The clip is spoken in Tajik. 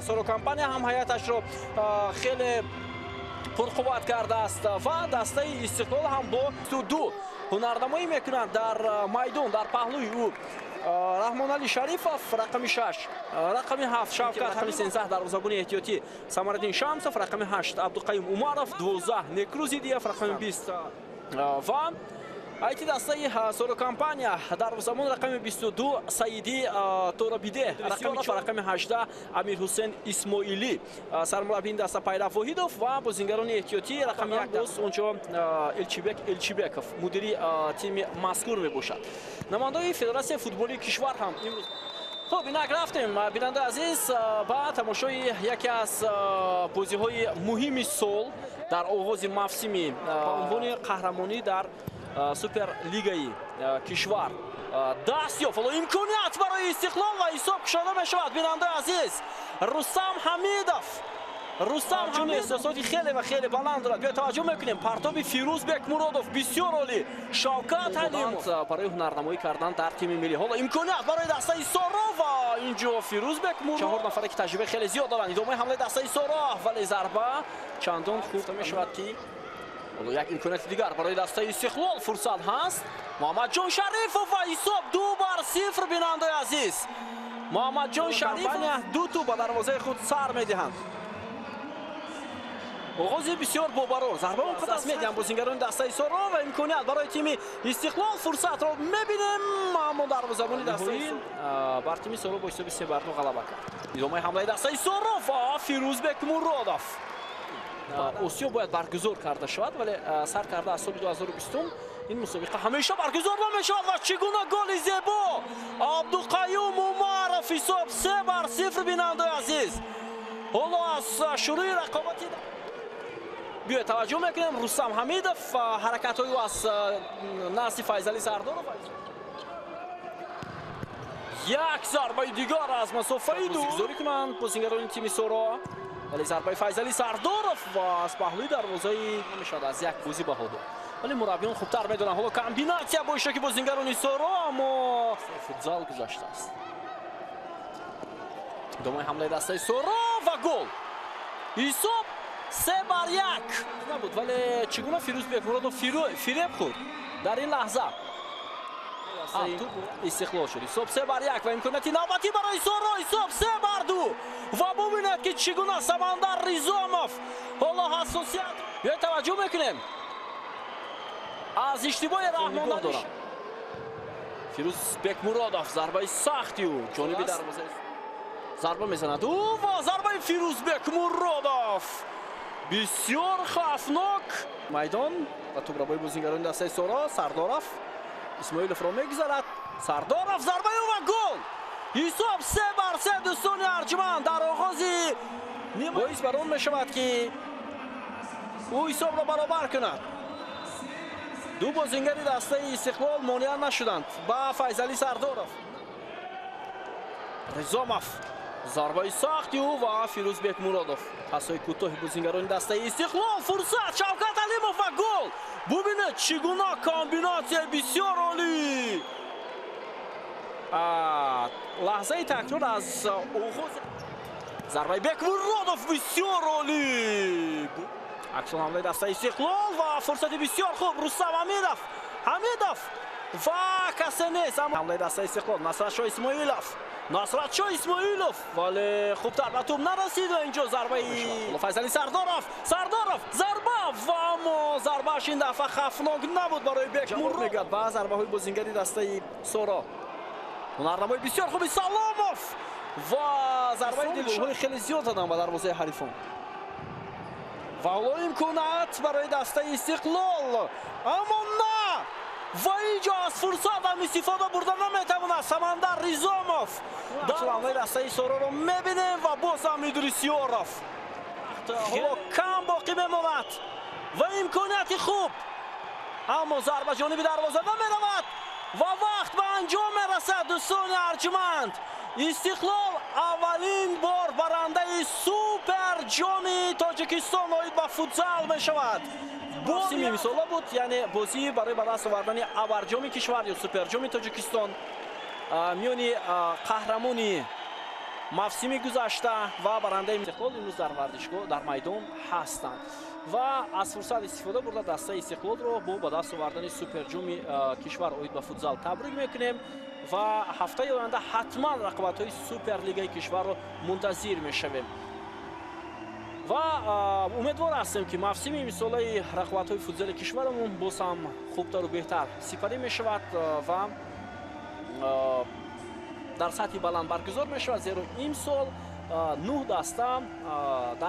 Соро Компания ҳам ҳайаташро хеле пурқувват кардааст ва дастаи Истиқлол ҳам бо 22 ҳунарнамоӣ мекунанд дар майдон. Дар паҳлӯи ӯ Раҳмонали Шарифов рақами 6, рақами 7 Шавкат, рақами 13 дарвозабони эҳтиётӣ Самараддин Шамсов, рақами 8 Абдуқаюм Умаров, 12 Некрузидиев, рақами 20 ва айти дастаи Соро Компания дарвозабон рақами 22 Саиди Торабиде, рақами 18 Амирҳусен Исмоилӣ, сармураббии даста Пайрав Воҳидов ва бозингарони эҳтиётӣ рақами 1 боз онҷо Элчибек Элчибеков мудири тими мазкур мебошад. Намояндаи Федератсияи футболии кишвар ҳам имрӯз. Хуб, инак рафтем, бинандаи азиз, ба тамошои яке аз бозиҳои муҳими сол дар оғози мавсими ба унвони қаҳрамонӣ дар Суперлигаи кишвар даст ёфт. Ҳоло имконият барои Истиқлол ва ҳисоб кушода мешавад, бинандаи азиз. Рустам Ҳамидов, Рустам ҷон эҳсосоти хеле ва хеле баланд дорад. Биё таваҷҷӯҳ мекунем, партоби Фирӯз Бекмуродов бисёр олӣ. Шавкат Ҳалимов барои ҳунарнамоӣ кардан дар тими миллӣ. Ҳоло имконият барои дастаи Соро ва инҷо Фирӯз Бекмуродов. Чаҳор нафаре ки таҷрибаи хеле зиёд доранд. Идомаи ҳамлаи дастаи Соро, вале зарба чандон хуб мешавад ки ҳоло як имконияти дигар барои дастаи Истиқлол фурсат ҳаст. Муҳаммадҷон Шарифов ва ҳисоб 2-0, бинандаи азиз. Муҳаммадҷон Шарифов ду тӯб ба дарвозаи худ сар медиҳанд. Оғози бисёр бобарор. Зарба он қадар медиҳанд бозингарони дастаи Соро ва имконият барои тими Истиқлол. Фурсатро мебинем, аммо дарвозабони дастаи бар тими Соро бо ҳисоби 3-2 ғалаба кард. Идомаи ҳамлаи дастаи Соро ва Фирӯз Бекмуродов. Осиё бояд баргузор карда шавад, вале сар карда аз соли 2020 ин мусобиқа ҳамеша баргузор намешавад. Ва чӣ гуна голи зебо! Абдуқаюм Умаров, ҳисоб 3-0, бинандаи азиз. Ҳоло аз шурӯи рақобати биёед таваҷҷӯҳ мекунем. Рустам Ҳамидов, ҳаракатҳои ӯ аз назди Файзали Сардоров. Як зарбаи дигар аз масофаи дур гузорӣ кунанд бозингарони тими Соро, вале зарбаи Файзали Сардоров ва аз паҳлӯи дарвозаи намешавад аз як бозӣ баҳо дод, вале мураббиён хубтар медонанд. Ҳоло комбинатсия бо иштироки бозингарони Соро, аммо футзал гузаштааст. Идомаи ҳамлаи дастаи Соро ва гол. Ҳисоб 3-1 набуд, вале чӣ гуна Фирӯз Бекмуродов фиреб хӯрд дар ин лаҳза. Истиқлол шуд. Ҳисоб 3-1 ва имконияти навбатӣ барои Соро. Ҳисоб 3-2 ва бубинед ки чӣ гуна Самандар Ризомов ҳоло ҳассосият. Биёед таваҷҷӯҳ мекунем аз иштибоҳи Раҳмонали дорам. Фирӯз Бекмуродов зарбаи сахти ӯ ҷониби дарвоза зарба мезанад ӯ ва зарбаи Фирӯз Бекмуродов бисёр хавфнок. Майдон ва тӯбрабои бозингарони дастаи Соро. Сардоров Исмоиловро мегузарад. Сардоров, зарбаи ӯ ва гол. Ҳисоб 3-3, дӯстони арҷманд. Дар оғози боис бар он мешавад ки ӯ ҳисобро баробар кунад. Ду бозингари дастаи Истиқлол монеа нашуданд ба Файзали Сардоров. Ризомов, зарбаи сахти ӯ ва Фирӯз Бекмуродов. Пасҳои кӯтоҳи бозингарони дастаи Истиқлол. Фурсат, Шавкат Алимов ва гол. Бубинед чӣ гуна комбинатсияи бисёр олӣ. Лаҳзаи такрор аз оғоз. Зарбаи Бекмуродов бисёр олӣ. Аксул ҳамлаи дастаи Истиқлол ва фурсати бисёр хуб. Рустам Ҳамидов, Ҳамидов ва касе нест. Ҳамлаи дастаи Истиқлол, Насратшоҳ Исмоилов, Насратшоҳ Исмоилов, вале хубтар ба тӯб нарасид ва инҷо зарбаи Файзали Сардоров, Сардоров зарба ва аммо зарбааш ин дафъа хавфнок набуд барои Бекмуродов. Мегӯяд ба зарбаҳои бозингари дастаи Соро. Ҳунарнамои бисёр хуби Саломов ва зарбаи дилшоҳи хеле зиёд заданд ба дарвозаи ҳарифон. Ва ҳоло имконият барои дастаи Истиқлол, аммо на, ва инҷо аз фурсат ҳам истифода бурда наметавонад Самандар Ризомов. Дар дастаи Сороро мебинем ва боз ҳам Идрисёров. Ҳоло кам боқӣ мемонад ва имконияти хуб, аммо зарба ҷониби дарвоза намеравад ва вақт ба анҷом мерасад. Дӯстони арҷманд, Истиқлол аввалин бор барандаи супер ҷоми Тоҷикистон оид ба футзал мешавад. Бозии мисола буд, яъне бозӣ барои ба даст овардани абарҷоми кишвар ё суперҷоми Тоҷикистон миёни қаҳрамони Мавсими гузашта ва барандаи Истиқлол имрӯз дар варзишгоҳ, дар майдон ҳастанд ва аз фурсат истифода бурда, дастаи Истиқлолро бо ба даст овардани суперҷоми кишвар оид ба футзал табрик мекунем ва ҳафтаи оянда ҳатман рақобатҳои Суперлигаи кишварро мунтазир мешавем ва умедвор ҳастем, ки мавсими имсолаи рақобатҳои футзали кишварамон боз ҳам хубтару беҳтар сипарӣ мешавад ва дар сатҳи баланд баргузор мешавад, зеро имсол нӯҳ даста дар